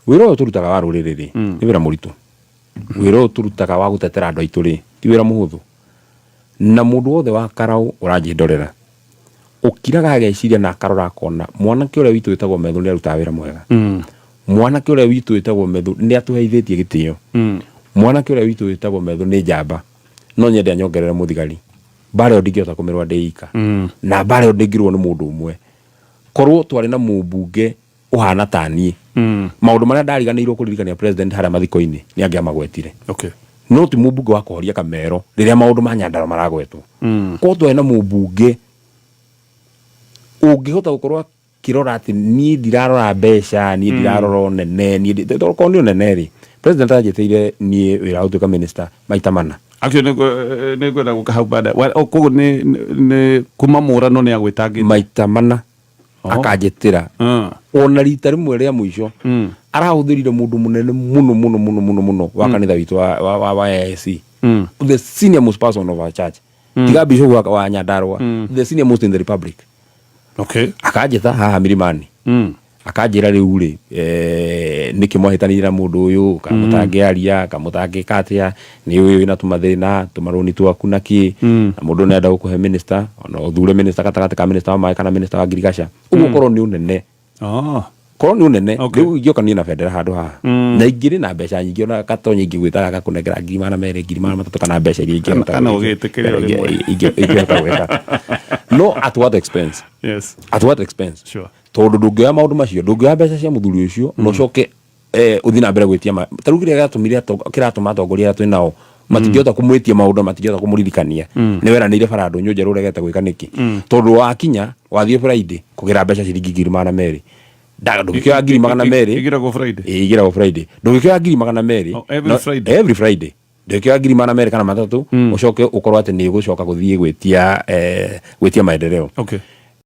Wĩra ũyũ tũrutaga wa rũrĩrĩ rĩ, nĩ wĩra mũritũ. Wĩra ũyũ tũrutaga wa gũtetera andũ aitũ rĩ, ti wĩra mũhũthũ. Na mũndũ wothe wa karaũ ũranjĩndorera, ũkiraga ageciria na akarora akona mwanake ũrĩa witũ wĩtagwo Methu nĩ arutaga wĩra mwega. Mwanake ũrĩa witũ wĩtagwo Methu nĩ atũheithĩtie gĩtĩo. Mwanake ũrĩa witũ wĩtagwo Methu nĩ njamba. No nyende anyongerere mũthigari. Mbara ĩyo ndingĩhota kũmĩrũa ndĩ ika. Na mbara ĩyo ndĩngĩrũo nĩ mũndũ ũmwe. Korwo twarĩ na mũmbunge ũhana ta niĩ, maũndũ marĩa ndariganĩirwo kũririkania president harĩa mathiko-inĩ nĩ angĩamagwetire. No ti mũmbunge wa kũhoria kamero rĩrĩa maũndũ ma Nyandarua maragwetwo. Korwo twarĩ na mũmbunge ũngĩhota gũkorwo akĩrora atĩ niĩ ndirarora mbeca, niĩ ndirarora ũnene, niĩ tondũ korwo nĩ ũnene rĩ, president anjĩtĩire niĩ wĩra wa gũtuĩka minister maita mana. Actually nĩ ngwenda gũka hau baadaye. Koguo nĩ kuma mũrano nĩ agwĩtangĩte. Maita mana akanjĩtĩra. Ona rita rĩmwe rĩa mũico arahũthĩrire mũndũ mũnene mũno mũno mũno mũno mũno wa kanitha witũ wa AIC. The senior most person of our church. Tiga bishop wa Nyandarua. The senior most in the republic. Akanjĩta haha Milimani. Akanjĩra rĩu rĩ, nĩkĩ mwahĩtanire na mũndũ ũyũ, kana mũtangĩaria, kana mũtangĩka atĩa, nĩ ũyũ wĩna tũmathĩna, tũmarũni twaku na kĩ, na mũndũ nĩ arenda gũkũhe minister, ona ũthure minister gatagatĩ ka minister wa maĩ kana minister wa ngirigaca. Ũguo korwo nĩ ũnene. Korwo nĩ ũnene, rĩu ingĩoka niĩ na bendera handũ haha. Na ingĩrĩ na mbeca nyingĩ, ona Gatonye ingĩgwĩtaga agakũnengera 200,000, 300,000 kana mbeca iria ingĩhota Kana ũgĩtĩkĩre o rĩmwe. Ingĩhota gwĩka. No at what expense? At what expense? Tondũ ndũngĩoya maũndũ macio, ndũngĩoya mbeca cia mũthuri ũcio na ũcoke ũthiĩ na mbere gwĩtia ta rĩu kĩrĩa gĩatũmire kĩratũma atongoria arĩa twĩ nao matingĩhota kũmwĩtia maũndũ, matingĩhota kũmũririkania nĩ weranĩire bara ndũnyũ njerũ ũregete gwĩka nĩkĩ, tondũ wakinya wathiĩ Friday kũgĩra mbeca ciringi 200,000. Ndũngĩkĩoya 200,000. Igĩragwo Friday. Ĩĩ, igĩragwo Friday. Ndũngĩkĩoya 200,000. Oh, every Friday. Every Friday ndũngĩkĩoya 200,000 kana 300, ũcoke ũkorwo atĩ nĩ ũgũcoka gũthiĩ gwĩtia maendeleo.